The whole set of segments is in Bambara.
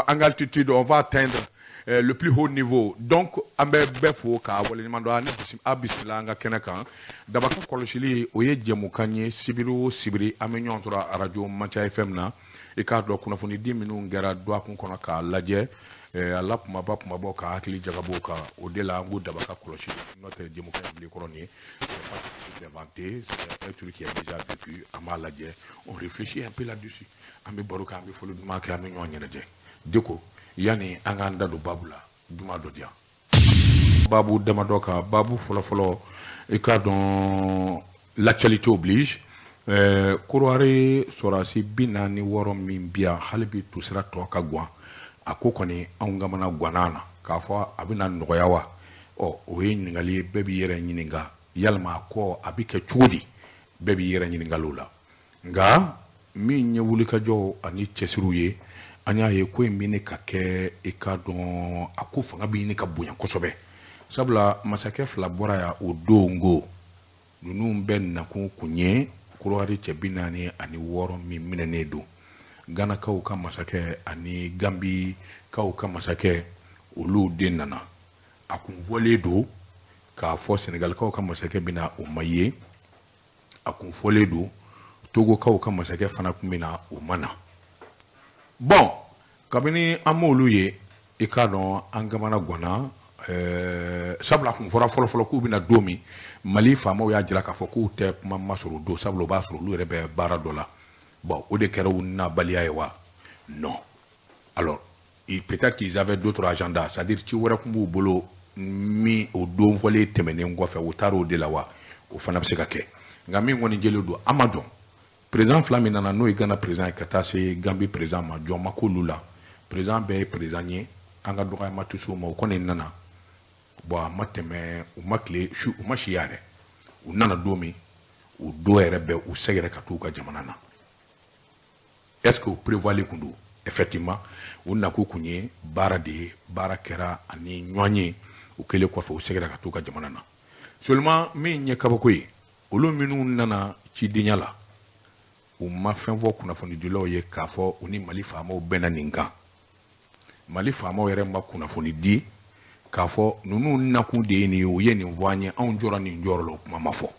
En altitude, on va atteindre le plus haut niveau. Donc an bɛ bɛɛ fo k'a waleɲuman dɔn. A bisimila an ka kɛnɛ kan. Dabaka kɔlɔsili, o ye jɛmukan ye, sibiri o sibiri an bɛ ɲɔgɔn sɔrɔ arajo Manca FM na. I k'a dɔn, kunnafonidi minnu kɛra dɔgɔkun kɔnɔ, k'a lajɛ a la kumaba kumabaw, ka hakili jagabɔ kan o de la. An ko dabaka kɔlɔsi, n'o tɛ jɛmukan in bilen kɔrɔ nin ye, c'est pas inventé, c'est un truc qui est déjà vécu. An b'a lajɛ, on réfléchit un peu là-dessus, an bɛ baro kɛ, an bɛ foli duman kɛ, an bɛ ɲɔgɔn ɲɛnajɛ. Deko, yanni an k'an da don baabu la, juma dɔ di yan, baabu damadɔ kan. Baabu fɔlɔfɔlɔ, i k'a dɔn, l'actualité oblige, Korowari sɔrɔdasi 46 min bi yan, hali bi tosira tɔ ka gan a ko kɔni, anw kamana ganna na k'a fɔ a bɛna nɔgɔya wa? Ɔ, o ye ɲininkali ye, bɛɛ b'i yɛrɛ ɲininka, yalima a kɔ a bɛ kɛ cogo di? Bɛɛ b'i yɛrɛ ɲininkali o la. Nka min ye wulikajɔ ani cɛsiriw ye, an y'a ye ko in bɛ ne ka kɛ. I k'a dɔn, a ko fanga bɛ ɲini ka bonya kosɛbɛ, sabula masakɛ fila bɔra yan o don ko ninnu bɛɛ nakun kun ye Korowari cɛ 46 min minɛnen don. Ganakaw ka masakɛ ani Gambikaw ka masakɛ, olu den nana. A kun fɔlen don k'a fɔ Senegalikaw ka masakɛ bɛna, o ma ye. A kun fɔlen don Togokaw ka masakɛ fana kun bɛna, o ma na. Bon, kabini an m'olu ye, i k'a dɔn, an kamana ganna, sabula a kun fɔra fɔlɔfɔlɔ k'u bɛna don min, Mali faamaw y'a jira k'a fɔ k'u tɛ kuma ma sɔrɔ o don, sabula o b'a sɔrɔ olu yɛrɛ bɛ baara dɔ la. Bon, o de kɛra u nabaliya ye wa? Non. Alors peut-être qu'ils avaient d'autres agendas, c'est-à-dire ci wɛrɛ tun b'u bolo min o don fɔlen tɛmɛnen kɔfɛ, u taara o de la wa? O fana bɛ se ka kɛ. Nka min kɔni jɛlen don, an ma jɔn président fila min nana, n'o ye Ghana président ye ka taa se Gambie président ma, jɔn ma k'olu la. Président bɛɛ ye président ye, an ka dɔgɔyama tɛ s'o ma. O kɔni nana. Bon, a ma tɛmɛ, u ma tile su, u ma si yɛrɛ. U nana don min, o don yɛrɛ bɛɛ u sɛgɛrɛ ka t'u ka jamana na. Est ce que o prévoit kun don? Effectivement, u nakun kun ye baara de ye. Baara kɛra ani ɲɔgɔn ye. O kɛlen kɔfɛ, u sɛgɛrɛ ka t'u ka jamana na. Seulement, min ye kabako ye, olu minnu nana cidenya la, u ma fɛn fɔ kunnafonidilaw ye k'a fɔ u ni Mali faamaw bɛnna nin kan. Mali faamaw yɛrɛ ma kunnafoni di k'a fɔ ninnu nakun de ye nin ye, u ye nin fɔ an ye, anw jɔra nin jɔyɔrɔ la. O kuma ma fɔ.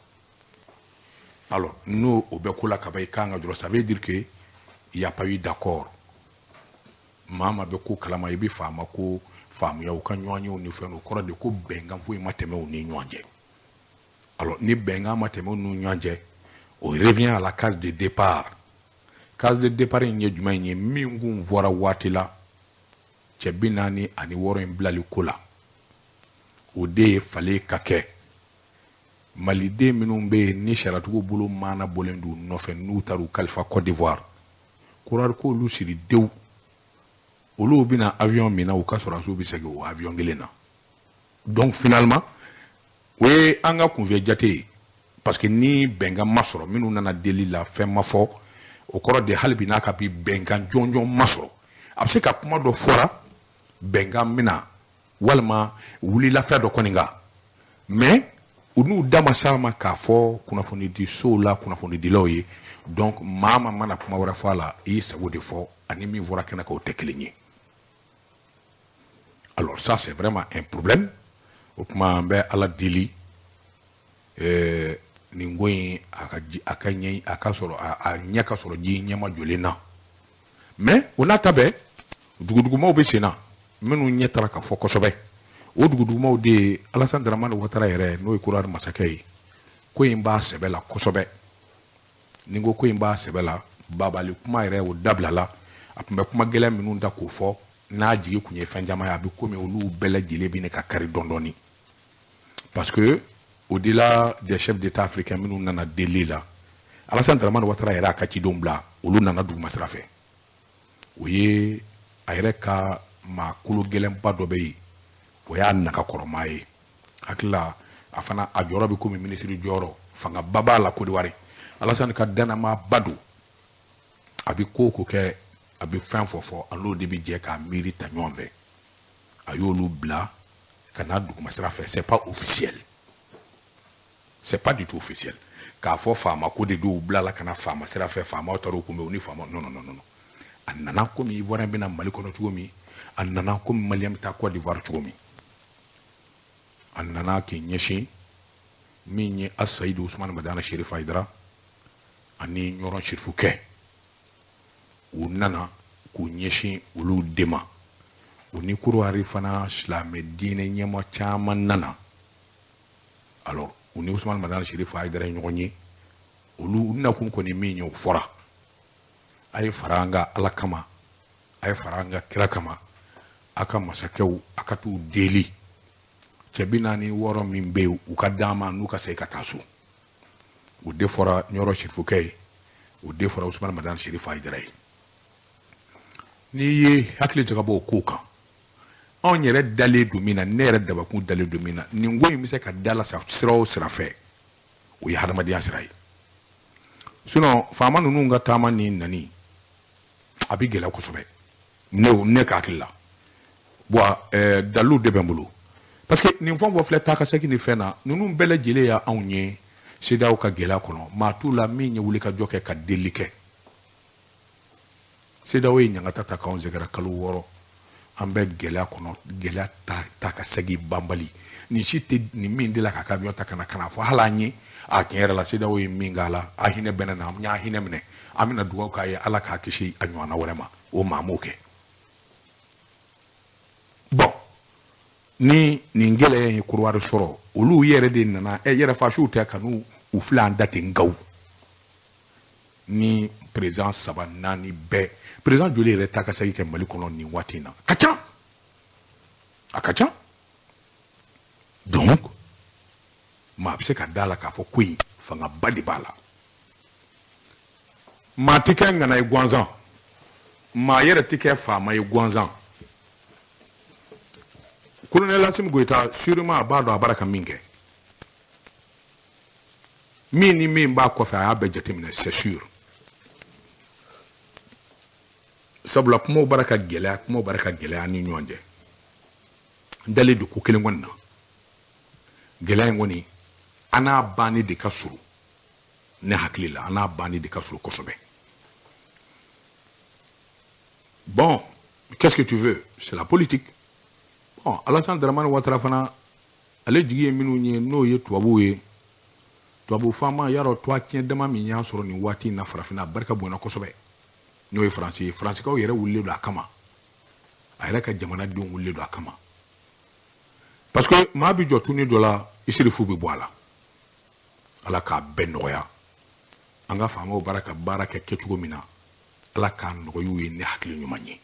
Alors n'o o bɛ ko la kaban, i kan ka jɔrɔ. Ça veut dire que il y a pas eu d'accord. Maa maa bɛ ko kalama, i bɛ faama ko faamuya, u ka ɲɔgɔn yew ni fɛn, o kɔrɔ de ko bɛnkan foyi ma tɛmɛ u ni ɲɔgɔn cɛ. Alors ni bɛnkan ma tɛmɛ u ni ɲɔgɔn cɛ, o revient à la case de départ. Case de départ in ye jumɛn ye? Min kun fɔra waati la, cɛ 46 in bilali ko la, o de ye falen ka kɛ. Maliden minnu bɛ yen ni sariyatigiw bolo maana bɔlen don u nɔfɛ, n'u taara u kalifa Côte d'Ivoire, Korowari k'olu siri dewu. Olu bɛna avion min na, u ka sɔrɔdasiw bɛ segin o avion kelen na. Donc finalement, o ye an ka kunfɛ jate ye, parce que ni bɛnkan ma sɔrɔ, minnu nana deli la, fɛn ma fɔ, o kɔrɔ de hali bi n'a ka bi bɛnkan jɔnjɔn ma sɔrɔ. A bɛ se ka kuma dɔ fɔra, bɛnkan bɛna walima wulilafɛn dɔ kɔni kan, mais u n'u da ma s'a ma k'a fɔ kunnafonidisow la, kunnafonidilaw ye. Donc maa ma mana kuma wɛrɛ fɔ a la, i y'i sago de fɔ, ani min fɔra kɛnɛ kan, o tɛ kelen ye. Alors ça, c'est vraiment un problème. O tuma an bɛ Ala deli, nin ko in a ka a ka ɲɛ, a ka sɔrɔ a ɲɛ ka sɔrɔ ji ɲɛma jɔlen na. Mais o n'a ta bɛɛ, dugudugumaw bɛ sen na. Minnu ɲɛ taara ka fɔ kosɛbɛ, o dugudugumaw de ye Alassane Dramane Ouattara yɛrɛ, n'o ye Korowari masakɛ ye. Ko in b'a sɛbɛ la kosɛbɛ. Ni n ko ko in b'a sɛbɛ la, babali kuma yɛrɛ, o dabilala. A tun bɛ kuma gɛlɛn minnu da k'o fɔ, n'a jigi tun ye fɛn caman ye, a bɛ komi olu bɛɛ lajɛlen bɛ ne ka kari dɔɔni dɔɔni, parce que au-delà des chefs d'État africains minnu nana deli la, Alassane Dramane Ouattara yɛrɛ a ka cidenw bila, olu nana duguma sira fɛ. O ye a yɛrɛ ka maa kolo gɛlɛnba dɔ bɛ yen, o y'a nagakɔrɔmaa ye. Hakili la, a fana a jɔyɔrɔ bɛ komi minisiri jɔyɔrɔ, fangaba b'a la Côte d'Ivoire. Alassane ka danamaaba don. A bɛ ko o ko kɛ, a bɛ fɛn fɔ fɔ, a n'o de bɛ jɛ k'a miiri ta ɲɔgɔn fɛ. A y'olu bila ka na duguma sira fɛ. C'est pas officiel, c'est pas du tout officiel k'a fɔ faama ko de don, u bilala ka na faama sira fɛ, faamaw taara u kunbɛn, u ni faama. Non, non, non, non. A nana komi Ivoirien bɛna Mali kɔnɔ cogo min, a nana komi Malien bɛ taa Côte d'Ivoire cogo min. A nana k'i ɲɛsin min ye Asayidu Usumani Madani Sherif Hayidara ani Ɲɔrɔn Sherifukɛ. U nana k'u ɲɛsin olu de ma. U ni Korowari fana silamɛ diinɛ ɲɛmaa caman nana. Alors u ni Usumani Madani Sherif Hayidara ye ɲɔgɔn ye. Olu nakun kɔni min ye o fɔra. A ye fara an ka Ala kama, a ye fara an ka kira kama, a ka masakɛw a ka t'u deli. Cɛ 46 min bɛ yen u ka d'an ma n'u ka segin ka taa so. O de fɔra Ɲɔrɔ Sherifukɛ ye, o de fɔra Usumani Madani Sherif Hayidara ye. N'i ye hakili jagabɔ o ko kan, anw yɛrɛ dalen don min na, ne yɛrɛ dabakun dalen don min na, nin ko in bɛ se ka da la sira o sira fɛ, o ye hadamadenya sira ye. Sinon faama ninnu ka taama ni nani a bɛ gɛlɛya kosɛbɛ ne ka hakili la. Bon dalilu de bɛ n bolo parce que nin fɛn o fɛn filɛ taa ka segin nin fɛn na, ninnu bɛɛ lajɛlen y'a anw ye CEDEAO ka gɛlɛya kɔnɔ. Maa t'u la min ye wulikajɔ kɛ ka delili kɛ. CEDEAO ye ɲangata ta k'anw sɛgɛrɛ kalo 6, an bɛ gɛlɛya kɔnɔ, gɛlɛya ta ka segin banbali. Nin si tɛ nin min delila k'a ka avion ta ka na fɔ hali an ye a tiɲɛ yɛrɛ la CEDEAO ye min k'a la, a hinɛ bɛ ne na, n y'a hinɛ minɛ, an bɛna dugawu k'a ye Ala k'a kisi a ɲɔgɔnna wɛrɛ ma. O maa m'o kɛ. Bon, ni nin gɛlɛya in ye Korowari sɔrɔ, olu yɛrɛ de nana yɛrɛ fasiw tɛ ka n'u u filɛ an da ten gawu. Ni président 3 4 bɛɛ, président joli yɛrɛ ta ka segin kɛ Mali kɔnɔ nin waati in na, ka ca, a ka ca. Donc maa bɛ se ka da la k'a fɔ ko in fangaba de b'a la. Maa tɛ kɛ ŋana ye gansan, maa yɛrɛ tɛ kɛ faama ye gansan. Colonel Assimi Goïta sûrement a b'a dɔn a b'ara ka min kɛ. Min ni min b'a kɔfɛ a y'a bɛɛ jateminɛ, c'est sûr. Sabula kumaw bara ka gɛlɛya, kumaw bara ka gɛlɛya ni ɲɔgɔn cɛ. N dalen don ko kelen kɔni na. Gɛlɛya in kɔni, an n'a banni de ka surun. Ne hakili la, an n'a banni de ka surun kosɛbɛ. Bon, qu'est-ce que tu veux? C'est la politique. Bon, Alassane Dramane Ouattara fana, ale jigi ye minnu ye, n'o ye tubabuw ye. Tubabu faama yarɔ toit tiɲɛ dama min y'a sɔrɔ nin waati in na farafinna, a barika bonyana kosɛbɛ. N'o ye Faransi ye. Faransikaw yɛrɛ wulilen don a kama. A yɛrɛ ka jamanadenw wulilen don a kama. Parce que maa bɛ jɔ tuni dɔ la, i sirifu bɛ bɔ a la. Ala k'a bɛɛ nɔgɔya. An ka faamaw baara ka baara kɛ kɛcogo min na, Ala k'a nɔgɔya u ye ni hakili ɲuman ye.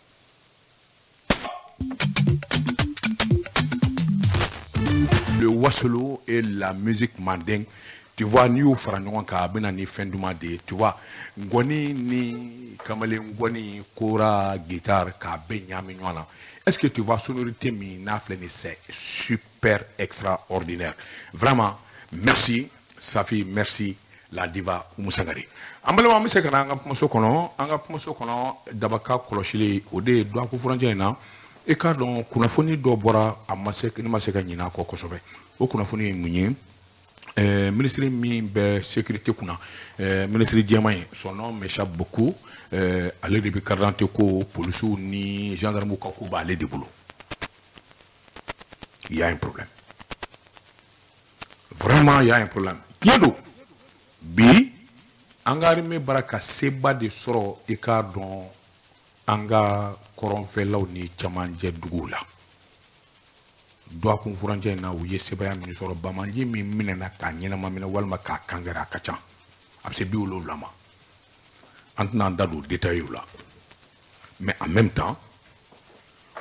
Le wasolo et la musique mandingue, tu vois, n'i y'u fara ɲɔgɔn kan, a bɛ na ni fɛn duman de ye, tu vois. Ngɔni ni kamalen ngɔni, kora, guitare, k'a bɛɛ ɲagami ɲɔgɔn na. Est-ce que tu vois sonorité min n'a filɛ nin, c'est super extraordinaire. Vraiment, merci Safi, merci la diva Oumou Sangaré. An balima, an bɛ se ka na an ka kumaso kɔnɔ, an ka kumaso kɔnɔ dabaka kɔlɔsili o de ye dɔgɔkun furancɛ in na. I k'a dɔn kunnafoni dɔ bɔra, a ma se, ne ma se ka ɲinɛ a kɔ kosɛbɛ. O kunnafoni ye mun ye? Ministre min bɛ sécurité kunna, ministre jɛman in, son nom m'échappe beaucoup, ale de bɛ carte d'identité ko, polisiw ni gendarmew ka ko b'ale de bolo. Il y a un problème. Vraiment, il y a un problème. Tiɲɛ don, bi an ka armée bara ka seba de sɔrɔ, i k'a dɔn an ka kɔrɔnfɛlaw ni camancɛ duguw la. Dɔgɔkun furancɛ in na, u ye sebaya min sɔrɔ, bamanji min minɛna k'a ɲɛnama minɛ walima k'a kankɛrɛ, a ka ca, a bɛ se 70 ma. An tɛna an da don détails la, mais en même temps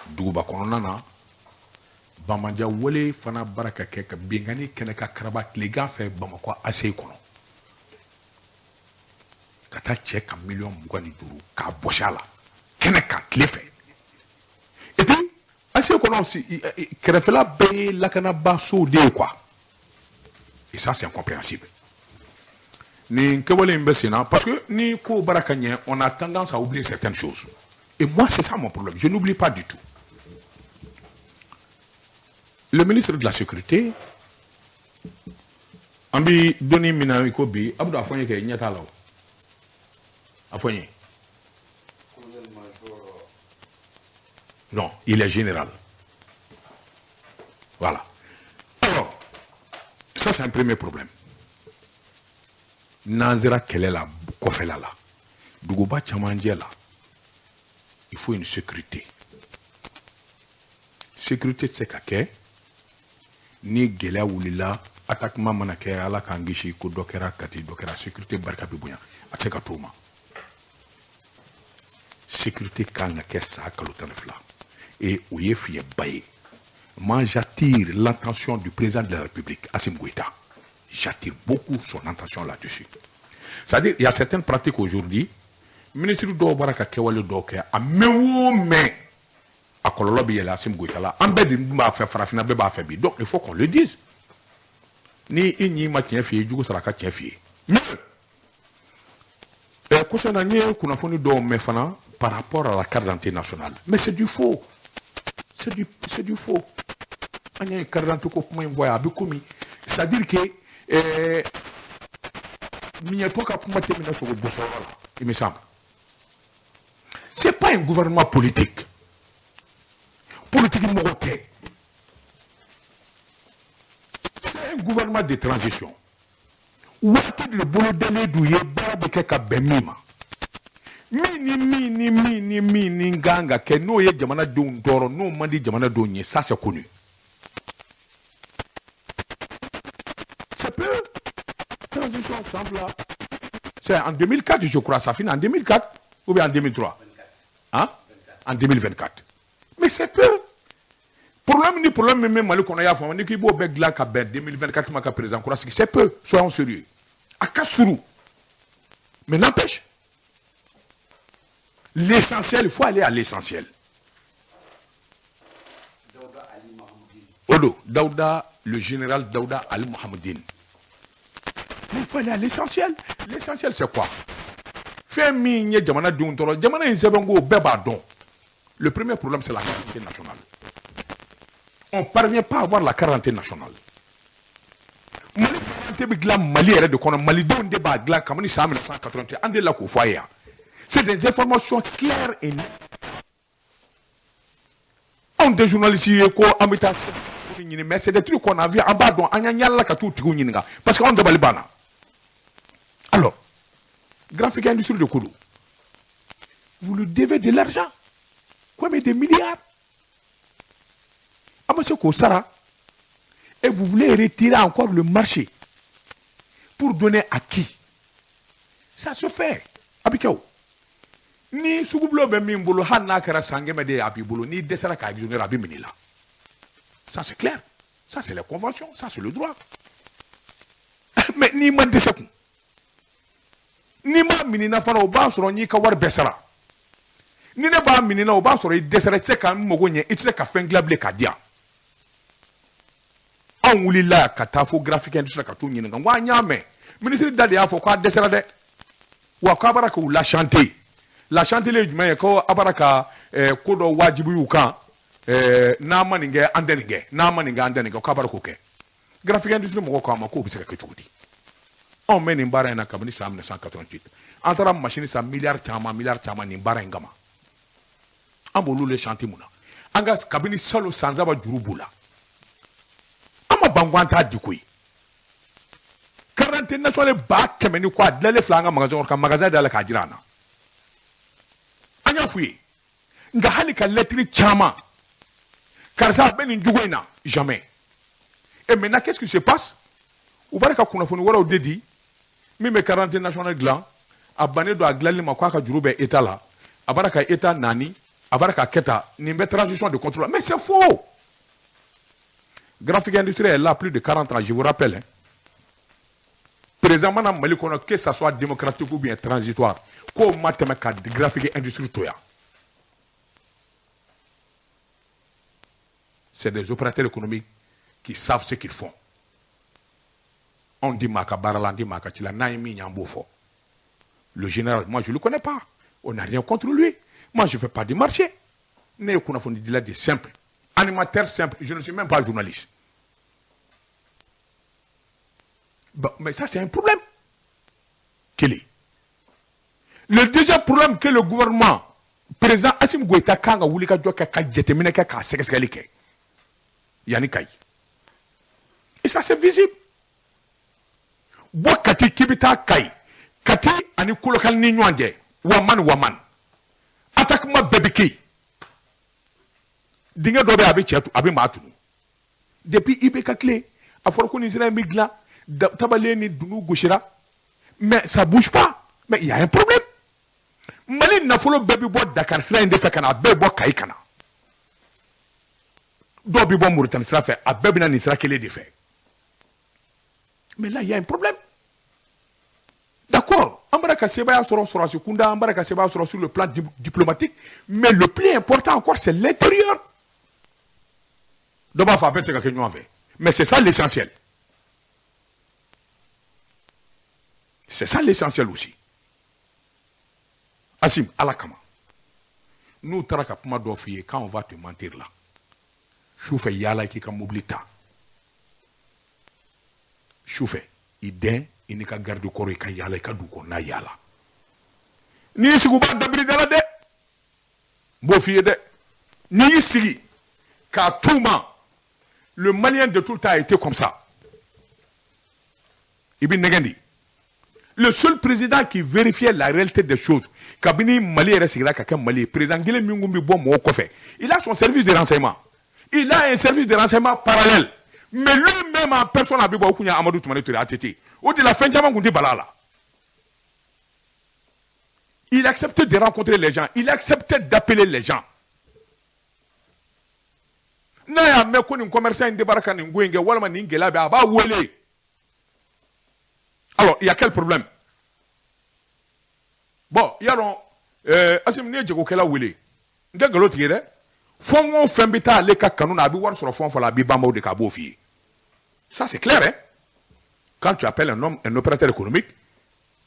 duguba kɔnɔna na, bamanja wale fana baara ka kɛ ka binkanni kɛnɛ ka karaba tilegan fɛ Bamakɔ ACI kɔnɔ, ka taa cɛ ka miliyɔn 25 k'a bɔsi a la kɛnɛ kan tile fɛ. Et puis ACI kɔnɔ kɛrɛfɛla bɛɛ ye lakanabasow de ye quoi, et ça c'est incompréhensible. Nin kɛwale in bɛ sen na parce que ni ko baara ka ɲɛ, on a tendance à oublier certaines choses, et moi c'est ça mon problème, je n'oublie pas du tout. Le ministre de la sécurité, an bi donni min na i ko bi, Abdou, a fɔ n ye kɛ ɲɛ t'a la o, a fɔ n ye. Non, il est général. Voilà. Alors, ça c'est un premier problème. N'an sera kɛlɛ la kɔfɛla la, duguba camancɛ la, il faut une sécurité. Sécurité tɛ se ka kɛ ni gɛlɛya wulila, attaquement mana kɛ, Ala k'an kisi, ko dɔ kɛra Kati, dɔ kɛra, sécurité barika bɛ bonya, a tɛ se ka t'o ma. Sécurité kan ka kɛ san kalo 12 et o ye fiɲɛba ye. Moi, j'attire l'attention du président de la République, Assimi Goïta. J'attire beaucoup son attention là-dessus. C'est-à-dire, il y a certaines pratiques aujourd'hui, ministre dɔw bɔra ka kɛwale dɔw kɛ, a mɛn o mɛn, a kɔlɔlɔ bɛ yɛlɛ Assimi Goïta la. An bɛɛ de b'a fɛ, farafinna bɛɛ b'a fɛ bi. Donc, il faut qu'on le dise. Ni i ɲi ma tiɲɛ f'i ye, jugu sara ka tiɲɛ f'i ye. Mais, kosɛbɛ na, n ye kunnafoni dɔw mɛn fana par rapport à la carte d'identité nationale. Mais c'est du faux. C'est du faux. An ye carte d'identité ko kuma in fɔ yan, a bɛ komi, c'est-à-dire que miɲɛtɔ ka kuma tɛ minɛ sogo bɔsɔyɔrɔ la, il me semble. C'est pas un gouvernement politique. Politique mɔgɔ tɛ. C'est un gouvernement de transition. Waati de bolodalen d'u ye, baara bɛ kɛ ka bɛn min ma. Min ni min ni min ni min ni kan ka kɛ, n'o ye jamanadenw tɔɔrɔ, n'o man di jamanadenw ye, ça c'est connu. C'est peu. Transition san 2. C'est en 2004, je crois. Ça finit en 2004 ou bien en 2003. Hein? En 2024. Mais c'est peu. Problème ni problème min bɛ Mali kɔnɔ, y'a faamu, ni k'i b'o bɛɛ dilan ka bɛn 2024 ma ka président kura sigi, c'est peu. Soyons sérieux. A ka surun. Mais n'empêche, l'essentiel, il faut aller à l'essentiel. Odo, Daouda, le général Daouda Ali Mohamedine. Mais il faut aller à l'essentiel. L'essentiel, c'est quoi? Fɛn min ye jamanadenw tɔɔrɔ, jamana in sɛbɛnko bɛɛ b'a dɔn. Le premier problème, c'est la carte d'identité nationale. On ne parvient pas à avoir la carte d'identité nationale. Mali carte d'identité bɛ dilan Mali yɛrɛ de kɔnɔ, malidenw de b'a dilan kabini san 1981, an delila k'o fɔ a ye yan. C'est des informations claires et nettes. Anw tɛ journaliste ye ko an bɛ taa ɲini, mais c'est des trucs qu'on a vu, an b'a dɔn, an y'an yala ka t'u tigiw ɲininka parce que anw dabali banna. Alors, Graphic Industrie de ko don. Vous lui devez de l'argent. Combien de milliards? A ma se k'o sara. Et vous voulez retirer encore le marché pour donner à qui? Ça se fait. A bɛ kɛ o. Ni sugubulon bɛ min bolo, hali n'a kɛra san 100 de ye, a b'i bolo, n'i dɛsɛra k'a exonérer, a bɛ minɛ i la. Ça c'est clair. Ça c'est les conventions, ça c'est le droit. Mais n'i ma dɛsɛ kun, n'i m'a minɛ i na fana, o b'a sɔrɔ n y'i ka wari bɛɛ sara. Ni ne b'a minɛ i na, o b'a sɔrɔ i dɛsɛra, i tɛ se ka n mago ɲɛ, i tɛ se ka fɛn dilan bilen k'a di yan. Anw wulila ka taa fo Graphic Industrie ka t'u ɲininka, n ko an y'a mɛn, minisiri da de y'a fɔ k'a dɛsɛra dɛ, wa k'a b'ara k'u la chanter. La chanter ye jumɛn ye? Ko a b'ara ka ko dɔ wajibi y'u kan, n'a ma nin kɛ, an tɛ nin kɛ, n'a ma nin kɛ, an tɛ nin kɛ, k'a b'ara k'o kɛ. Graphic Industrie mɔgɔw k'a ma k'o bɛ se ka kɛ cogo di? Anw bɛ nin baara in na kabini san 1988. An taara machine san miliyari caman, miliyari caman nin baara in kama. An b'olu le chanter mun na? An ka kabini salon san 3 juru b'u la. An ma ban ko an t'a di koyi. Carte d'identité nationale 100 000 ni kɔ, a dilanlen filɛ an ka magasin kɔnɔ, ka magasin dayɛlɛ k'a jira an na. An y'a f'u ye, nka hali ka lettre caman, karisa a bɛ nin cogo in na, jamais. Et maintenant, qu'est-ce qui se passe? U b'a ka kunnafoni wɛrɛw de di, min bɛ carte d'identité nationale dilan, a bannen don a dilanli ma, k'a ka juru bɛ état la, a b'a ka état naani, a b'a ka kɛ tan, nin bɛ transition de contrôle. Mais c'est faux. Graphic Industrie est là plus de 40 ans, je vous rappelle, hein. Président mana Mali kɔnɔ, que ça soit démocratique ou bien transitoire, k'o ma tɛmɛ ka Graphic Industrie to yan. C'est des opérateurs économiques qui savent ce qu'ils font. Anw di maa ka baara la, an di maa ka ci la, n'a ye min ɲɛ, an b'o fɔ. Le général, moi je ne le connais pas. On n'a rien contre lui. Moi je ne fais pas de marché. Ne ye kunnafonidila de simple. Animateur simple. Je ne suis même pas journaliste. Bon, mais ça c'est un problème. Quel est le deuxième problème que le gouvernement Président Assimi Goïta kan ka wuli ka jɔ kɛ, ka jateminɛ kɛ, k'a sɛgɛsɛgɛli kɛ yanni Kayi. Et ça, c'est visible. Bɔ Kati k'i bɛ taa Kayi, Kati ani Kolokani ni ɲɔgɔn cɛ, Waman Waman, attaquement bɛɛ bɛ kɛ yen. Dingɛ dɔ bɛ yen, a bɛ cɛ, a bɛ maa tunu. Depuis IBK tile, a fɔra ko nin sira in bɛ dilan, tabalen ni dunu gosira, mais ça bouge pas. Mais il y a un problème. Mali nafolo bɛɛ bɛ bɔ Dakar sira in de fɛ ka na, a bɛɛ bɛ bɔ Kayi ka na. Dɔw bɛ bɔ Mauritanie sira fɛ, a bɛɛ bɛ na nin sira kelen de fɛ. Mais là, il y a un problème. D'accord, an bɔra ka sebaaya sɔrɔ sɔrɔdasi kunda, an bɔra ka sebaaya sɔrɔ sur le plan diplomatique, mais le plus important encore, c'est l'intérieur. Dɔ b'a fɔ a bɛɛ tɛ se ka kɛ ɲɔgɔn fɛ, mais c'est ça l'essentiel. C'est ça l'essentiel aussi. Assim, Ala kama. N'u taara ka kuma dɔ f'i ye, quand on va te mentir là, sufɛ yaala k'i ka mobili ta. Sufɛ, i den, i n'i ka garde corps, i ka yaala, i ka dugu kɔnɔna yaala. N'i y'i sigi, u b'a dabiri da la dɛ. N b'o f'i ye dɛ. N'i y'i sigi k'a t'u ma, le Malien de tout le temps a été comme ça. I bɛ nɛgɛn de. Le seul président qui vérifiait la réalité des choses, kabini Mali yɛrɛ sigira ka kɛ Mali ye, président kelen min kun bɛ bɔ mɔgɔw kɔfɛ, il a son service de renseignement. Il a un service de renseignement parallèle. Mais lui-même en personne a bɛ bɔ, o kun ye Amadu Tumani Ture ATT. O de la fɛn caman kun tɛ bala a la. Il acceptait de rencontrer les gens. Il acceptait d'appeler les gens. N'a y'a mɛn ko nin commerçant in debara ka nin ko in kɛ, walima nin gɛlɛya bɛ, a b'a wele. Alors, il y a quel problème? Bon, i y'a dɔn, Assimi, n'i ye jagokɛla wele, n tɛ nkalon tigɛ dɛ. Fɛn o fɛn bɛ taa ale ka kanu na, a bɛ wari sɔrɔ fɛn o fɛn la, a b'i banba o de kan, a b'o f'i ye. Ça, c'est clair, hein? Quand tu appelles un homme, un opérateur économique,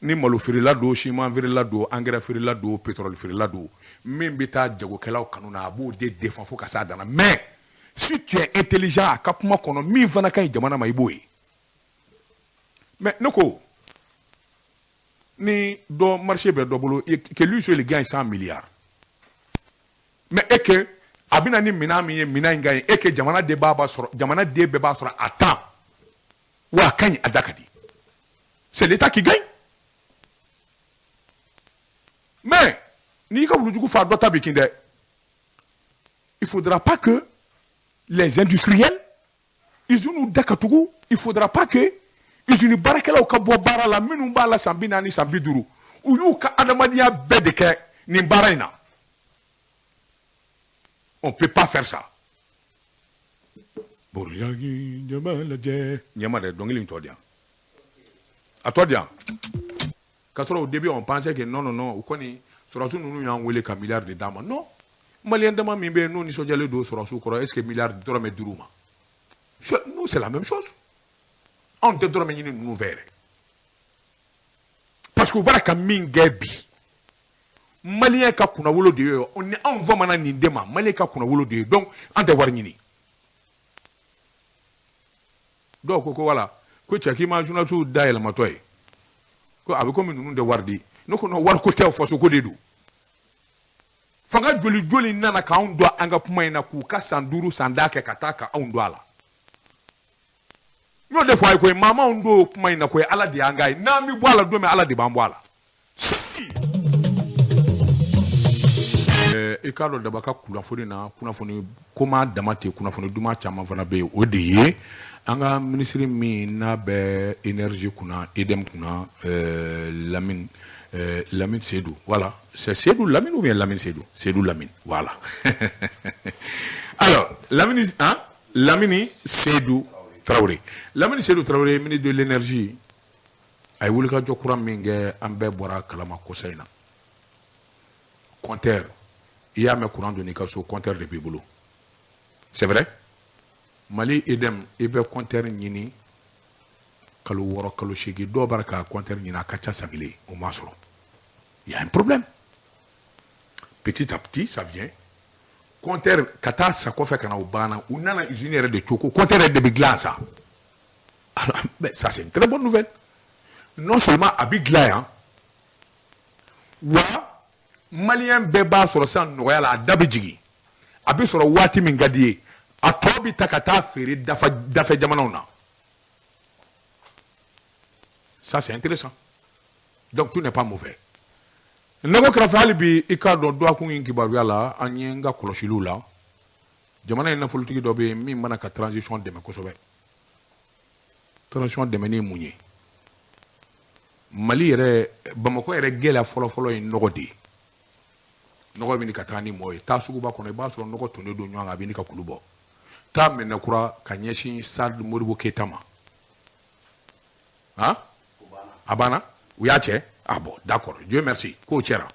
ni malo feerela don, ciment feerela don, engrais feerela don, pétrole feerela don, min bɛ taa jagokɛlaw kanu na, a b'o de défend fo ka s'a dan na. Mais si tu es intelligent, a ka kuma kɔnɔ, min fana ka ɲi jamana ma, i b'o ye. Mais ne ko, ni dɔ marché bɛ dɔ bolo, que lui seul gagne 100 milliards, mais e que a bɛna ni minɛn min ye, minɛn in ka ɲi, e que jamana den b'a sɔrɔ, jamana den bɛɛ b'a sɔrɔ à temps, wa a ka ɲi, a da ka di, c'est l'État qui gagne. Mais n'i ka wulujugu fa, dɔ ta bɛ kin dɛ. Il faudra pas que les industriels, usines da ka tugu, il faudra pas que usine baarakɛlaw ka bɔ baara la, minnu b'a la san 40, san 50, u y'u ka adamadenya bɛɛ de kɛ nin baara in na. On peut pas faire ça. Boriyaki ɲɛma lajɛ ɲɛma dɛ, dɔnkili in tɔ di yan, a tɔ di yan. K'a sɔrɔ au début on pensait que non, non, non, u kɔni sɔrɔdasi ninnu y'an wele ka milliard de d'a ma. Non, Malien dama min bɛ yen n'o nisɔndiyalen don sɔrɔdasiw kɔrɔ, est ce que milliard dɔrɔmɛ 5 ma? Nous, c'est la même chose. Anw tɛ dɔrɔmɛ ɲini ninnu fɛ yɛrɛ, parce que u b'a ka min kɛ bi, Malien ka kunnawolo de ye ni anw famana nin de ma, Malien ka kunnawolo de ye. Donc an tɛ wari ɲini. Dɔw ko ko wala ko cɛ k'i ma journaliste da yɛlɛmatɔ ye, ko a bɛ komi ninnu tɛ wari di. Ne ko non, wariko tɛ, faso ko de don. Fanga joli joli nana k'anw don an ka kuma in na, k'u ka san 5 san 10 kɛ ka taa ka anw don a la. N y'o de fɔ a ye koyi, maa m'anw don kuma in na koyi, Ala de y'an k'a ye. N'an bɛ bɔ a la don min, Ala de b'an bɔ a la. I k'a dɔn, daba ka kunnafoni na, kunnafoni koma dama tɛ, kunnafoni duman caman fana bɛ yen. O de ye an ka minisiri min n'a bɛ énergie kunna, EDM kunna, Lamine Seydou. Voilà, c'est Seydou Lamine ou bien Lamine Seydou? Seydou Lamine, voilà. Alors, Lamine, hein? Lamine Seydou Traoré. Lamine Seydou Traoré, ministre de l'énergie, a ye wulikajɔ kura min kɛ, an bɛɛ bɔra kalama kɔsa in na. Compteur, i y'a mɛn courant don i ka so, compteur de b'i bolo. C'est vrai? Mali EDM, i bɛ compteur ɲini kalo 6, kalo 8, dɔw b'a ka compteur ɲini a ka ca san kelen, o m'a sɔrɔ. Il y a un problème. Petit à petit, ça vient. Compteur ka taa sa kɔfɛ ka na, o banna, u nana usine yɛrɛ de cogo, compteur yɛrɛ de bɛ dilan sa. Alors, mais ça, c'est une très bonne nouvelle. Non seulement a bɛ dilan yan, wa Malien bɛɛ b'a sɔrɔ sisan nɔgɔya la, a da bɛ jigin, a bɛ sɔrɔ waati min ka di ye, a tɔ bɛ ta ka taa feere dafɛ jamanaw na. Ça, c'est intéressant. Donc tout n'est pas mauvais. Nɛgɛ kɛrɛfɛ hali bi, i k'a dɔn, dɔgɔkun in kibaruya la, an ye n ka kɔlɔsiliw la, jamana in nafolotigi dɔ bɛ yen min mana ka transition dɛmɛ kosɛbɛ. Transition dɛmɛni ye mun ye? Mali yɛrɛ, Bamakɔ yɛrɛ, gɛlɛya fɔlɔfɔlɔ ye nɔgɔ de ye. Nɔgɔ bɛ ka taa ni mɔɔ ye. Taa suguba kɔnɔ, i b'a sɔrɔ nɔgɔ tonnen don ɲɔgɔn kan, a bɛ ka kulu bɔ. Taa Mɛnɛkura ka ɲɛsin stade Modibo Keyita ma, han, a banna, u y'a cɛ. Ah bon, d'accord, Dieu merci k'o cɛra.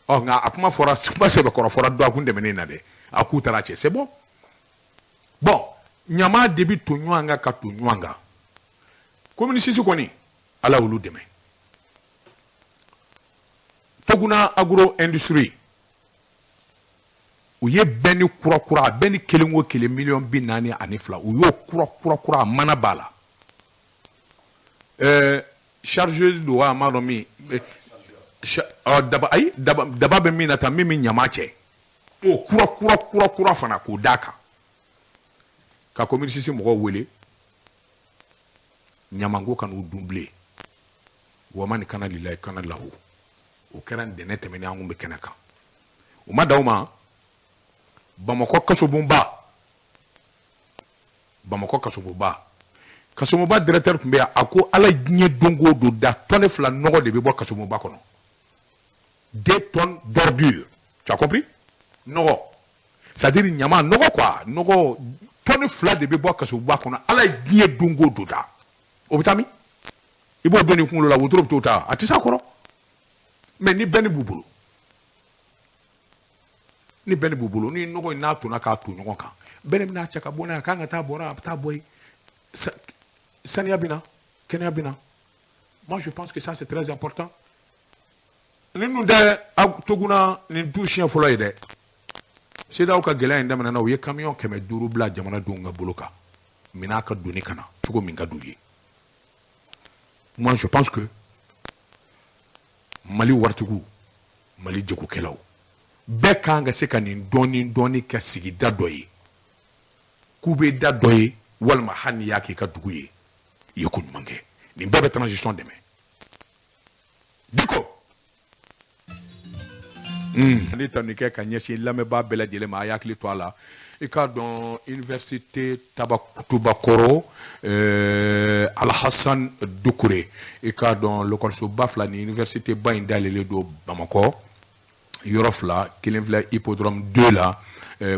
Ɔ, nka a kuma fɔra, kuma sɛbɛkɔrɔ fɔra dɔgɔkun tɛmɛnen na dɛ, a k'u taara cɛ, c'est bon. Bon, ɲama de bi to ɲɔgɔn kan ka to ɲɔgɔn kan. Commune 6 kɔni, Ala y'olu dɛmɛ. Toguna Agro Industrie, u ye bɛɛ ni kura kura, bɛɛ ni kelen o kelen 42 miliyɔn, u y'o kura kura kura, a mana b'a la. Chargeuse don wa, a ma dɔn min daba, ayi, daba, daba bɛ min na tan, min bɛ ɲama cɛ, o kura kura kura kura fana k'o d'a kan. Ka commune 6 mɔgɔw wele, ɲamanko ka n'u dun bilen. Wama ni kana lilayi kana lahu, o kɛra ntɛnɛn tɛmɛnen, an kun bɛ kɛnɛ kan. U ma dan o ma, Bamakɔ kasobonba, Bamakɔ kasobonba, kasobonba directeur tun bɛ yan, a ko Ala ye diɲɛ don o don da, tɔni 2 nɔgɔ de bɛ bɔ kasobonba kɔnɔ, 2 tonnes d'ordure, tu as compris? Nɔgɔ, c'est à dire ɲama nɔgɔ quoi, nɔgɔ tɔni 2 de bɛ bɔ kasobonba kɔnɔ. Ala ye diɲɛ don o don da, o bɛ taa min? I b'o don i kunkolo la, wotoro bɛ t'o ta, a tɛ s'a kɔrɔ. Mais ni bɛnni b'u bolo, ni bɛnni b'u bolo, ni nɔgɔ in n'a tonna k'a to ɲɔgɔn kan, bɛnni bɛna cɛ ka bɔ n'a ye, a kan ka taa bɔra, a bɛ taa bɔ yen, saniya bɛ na, kɛnɛya bɛ na. Moi, je pense que ça, c'est très important. Nin dun tɛ Toguna nin du siɲɛ fɔlɔ ye dɛ. CEDEAO ka gɛlɛya in daminɛna, u ye camion 500 bila jamanadenw ka bolo kan, minɛn ka doni ka na cogo min ka d'u ye. Moi, je pense que Mali waritigiw, Mali jagokɛlaw bɛɛ kan ka se ka nin dɔɔni dɔɔni kɛ sigida dɔ ye, k'u bɛ da dɔ ye, walima hali n'i y'a k'i ka dugu ye, i ye ko ɲuman kɛ. Nin bɛɛ bɛ transition dɛmɛ. Diko ni tanu kɛ ka ɲɛsin lamɛnbaa bɛɛ lajɛlen ma. A y'a hakili to a la, i k'a dɔn, université Tubakɔrɔ Alhasan Dukure, i k'a dɔn, lɔkɔlisoba fila ni université ba in dayɛlɛlen don Bamakɔ yɔrɔ fila. Kelen filɛ Hippodrome 2 la,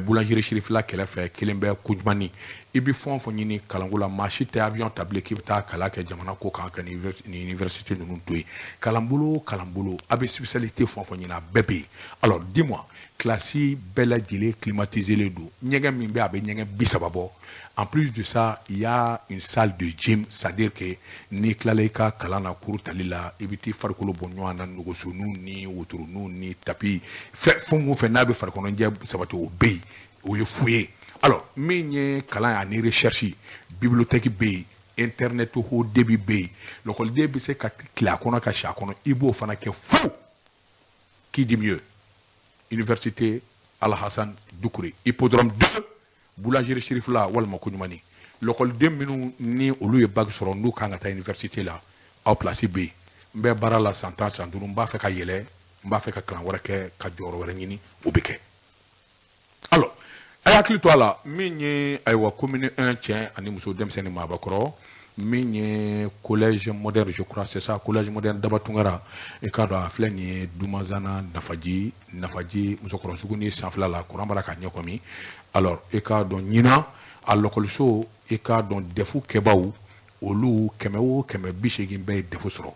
boulangerie Sirifila kɛrɛfɛ, kelen bɛ Kujumani. I bɛ fɛn o fɛn ɲini kalanko la, maa si tɛ avion ta bilen k'i bɛ taa kalan kɛ jamana ko kan ka nin université ninnu to yen. Kalanbolo o kalanbolo, a bɛ spécialité fɛn o fɛn ɲini, a bɛɛ bɛ yen. Alors dis-moi, classe bɛɛ lajɛlen climatisé don, ɲɛgɛn min bɛ, a bɛ ɲɛgɛn 30 bɔ. En plus de ça, il y a une salle de gym, c'est-à-dire que n'i tilala i ka kalan na, cours tali la, i bɛ t'i farikolo bɔ ɲɔgɔn na, nɛgɛsoninw ni wotoroninw ni tapis, fɛn fɛn o fɛn n'a bɛ farikɔnɔjɛ sabati, o bɛ yen, o ye fu ye. Alors min ye kalan ye ani recherche, bibliothèque bɛ yen, internet haut débit bɛ yen, lɔkɔliden bɛ se ka tile a kɔnɔ ka si a kɔnɔ, i b'o fana kɛ fu. Qui dit mieux? Université Alhassan Dukure, Hippodrome 2, boulangerie Sirifila walima Koɲumani. Lɔkɔliden minnu ni olu ye bac sɔrɔ, n'u kan ka taa université la, aw place bɛ yen. N bɛ baara la san 10, san 5, n b'a fɛ ka yɛlɛ, n b'a fɛ ka kalan wɛrɛ kɛ, ka jɔyɔrɔ wɛrɛ ɲini, o bɛ kɛ. Alors a y'a hakili to a la, min ye, ayiwa, commune 1, cɛ ani muso, denmisɛnnin, maabakɔrɔ, min ye collège moderne, je crois c'est ça, collège moderne Daba Tunkara, i k'a dɔn, a filɛ nin ye Dumazana, Nafaji, Nafaji musokɔrɔ sugu ni sanfɛla la, kuran b'a la ka ɲɛ kɔmi. Alors i k'a dɔn, ɲinan a lɔkɔliso, i k'a dɔn, DEF kɛbaw, olu 100 o 100, 80 bɛɛ ye DEF sɔrɔ.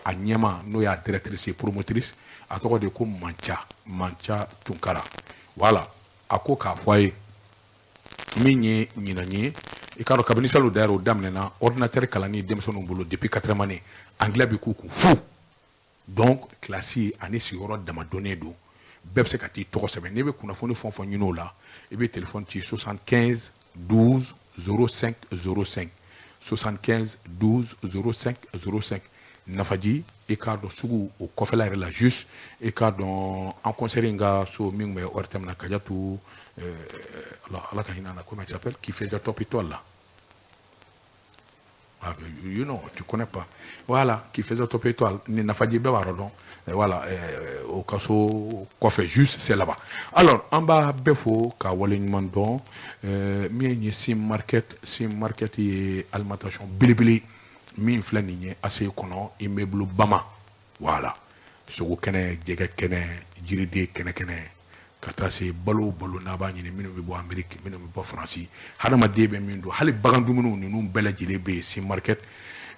A ɲɛma, n'o y'a directrice promotrice, a tɔgɔ de ko Manca, Manca Tunkara. Voilà, a ko k'a fɔ a ye min ye ɲinan ye, i k'a dɔn, kabini salon d'ailleurs o daminɛna, ordinateur kalanni denmisɛnninw bolo depuis quatrième année, anglais bɛ k'u kun fu. Donc classe ani sigiyɔrɔ damadɔnnen don, bɛɛ bɛ se ka t'i tɔgɔ sɛbɛn. N'i bɛ kunnafoni fɛn o fɛn ɲini o la, i bɛ téléphone ci 75 12 05 05, 75 12 05 05. Nafaji, i k'a dɔn sugu o kɔfɛla yɛrɛ la juste, i k'a dɔn an concert in ka so min tun bɛ ORTM na, Kadiatou, Ala ka hinɛ a na, comment il s'appelle, qui faisait Top Étoile là. Ah, you know, tu connais pas. Voilà, qui faisait Top Étoile. Ni Nafaji bɛɛ b'a dɔn. Voilà, o ka so kɔfɛ juste, c'est là-bas. Alors, an b'a bɛɛ fo ka waleɲuman dɔn. Min ye Sim Market, Sim Market ye alimentation belebele min filɛ nin ye ACI kɔnɔ, immeuble Bama. Voilà. Sogo kɛnɛ, jɛgɛ kɛnɛ, jiriden kɛnɛ kɛnɛ, ka taa se balo balo n'a b'a ɲini, minnu bɛ bɔ Amérique, minnu bɛ bɔ Faransi, hadamaden bɛ min don, hali bagan dumuniw, ninnu bɛɛ lajɛlen bɛ yen Sim Market.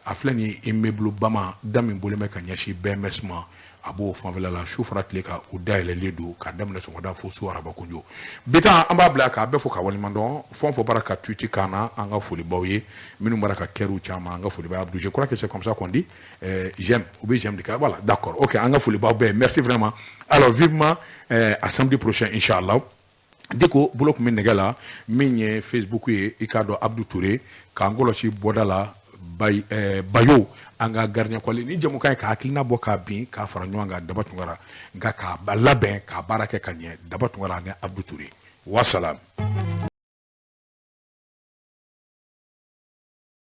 A filɛ nin ye immeuble Bama, da min bɔlen bɛ ka ɲɛsin BMS ma, a b'o fanfɛla la. Su fara tile kan, u dayɛlɛlen don k'a daminɛ sɔgɔmada fo su araba kunjo. Bi ta, an b'a bila k'a bɛɛ fo ka waleɲuman dɔn. Fɛn o fɛn bɔra ka tweet kan na, an ka folibaw ye. Minnu bɔra ka kɛriw caman, an ka foliba. Abdou, je crois que c'est comme ça qu'on dit, j'aime ou bien j'aime de cas. Voilà, d'accord, ok, an ka folibaw bɛɛ, merci vraiment. Alors vivement à samedi prochain, inchallah. Deko bolo tun bɛ nɛgɛ la. Min ye Facebook ye, i k'a dɔn Abdou Touré k'an kɔlɔsi bɔda la, bay, bayo an ka gardien kɔli ni jamukan ye, ka hakilina bɔ k'a bin k'a fara ɲɔgɔn kan, Daba Tunkara, nka k'a labɛn k'a baara kɛ ka ɲɛ, Daba Tunkara ani Abdou Touré. Wasalam.